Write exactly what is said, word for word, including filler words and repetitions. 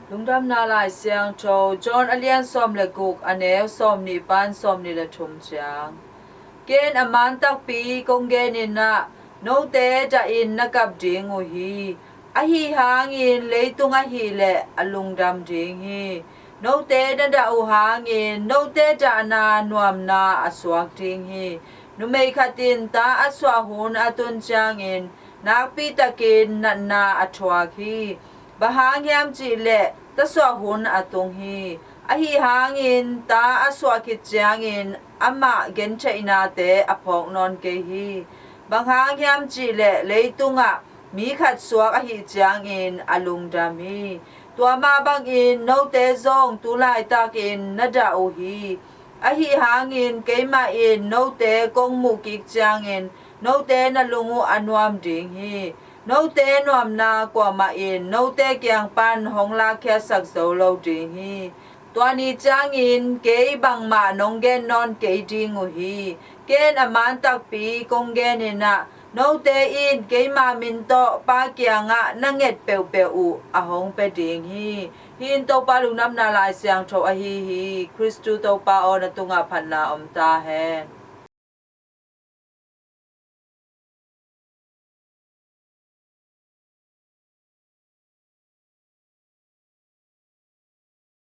Lungdamna Lai Siangtho John a lian sawm le guk, a neu sawmnih pan sawmnih le thum ciang. Ken a man takpi kong genin ah, note dahin na kap ding uh hi. Ahi hangin leitung ahih leh a lungdam ding hi. Note na dah uh hangin note dahna nuamna a suak ding hi. Numei khat in ta a suah hun a tun ciangin nakpitakin natna a thuak hi. Bang hang hiam cih leh ta suah hun a tung hi. Ahi hangin ta a suah khit ciangin amah gentheihnate a phawk nawn kei hi. Bang hang hiam cih leh leitungah mi khat suak ahih ciangin a lungdam hi. Tua mah bangin note zong tu laitakin na dah uh hi. Ahi hangin keimah in note kong muh kik ciangin note na lung uh a nuam ding hi. Note nuamna kuamah in note kiang pan hong lakkhiatsak zo lo ding hi. Tua ni ciangin kei bangmah nong gen nawn kei ding uh hi. Ken a man takpi kong genin ah, note in keima min tawh Pa kiangah na nget peuhpeuh uh a hong pia ding hi. Hih in Topa Lungdamna Lai Siangtho ahi hi. Khristu Topa aw, na tungah phatna om ta hen.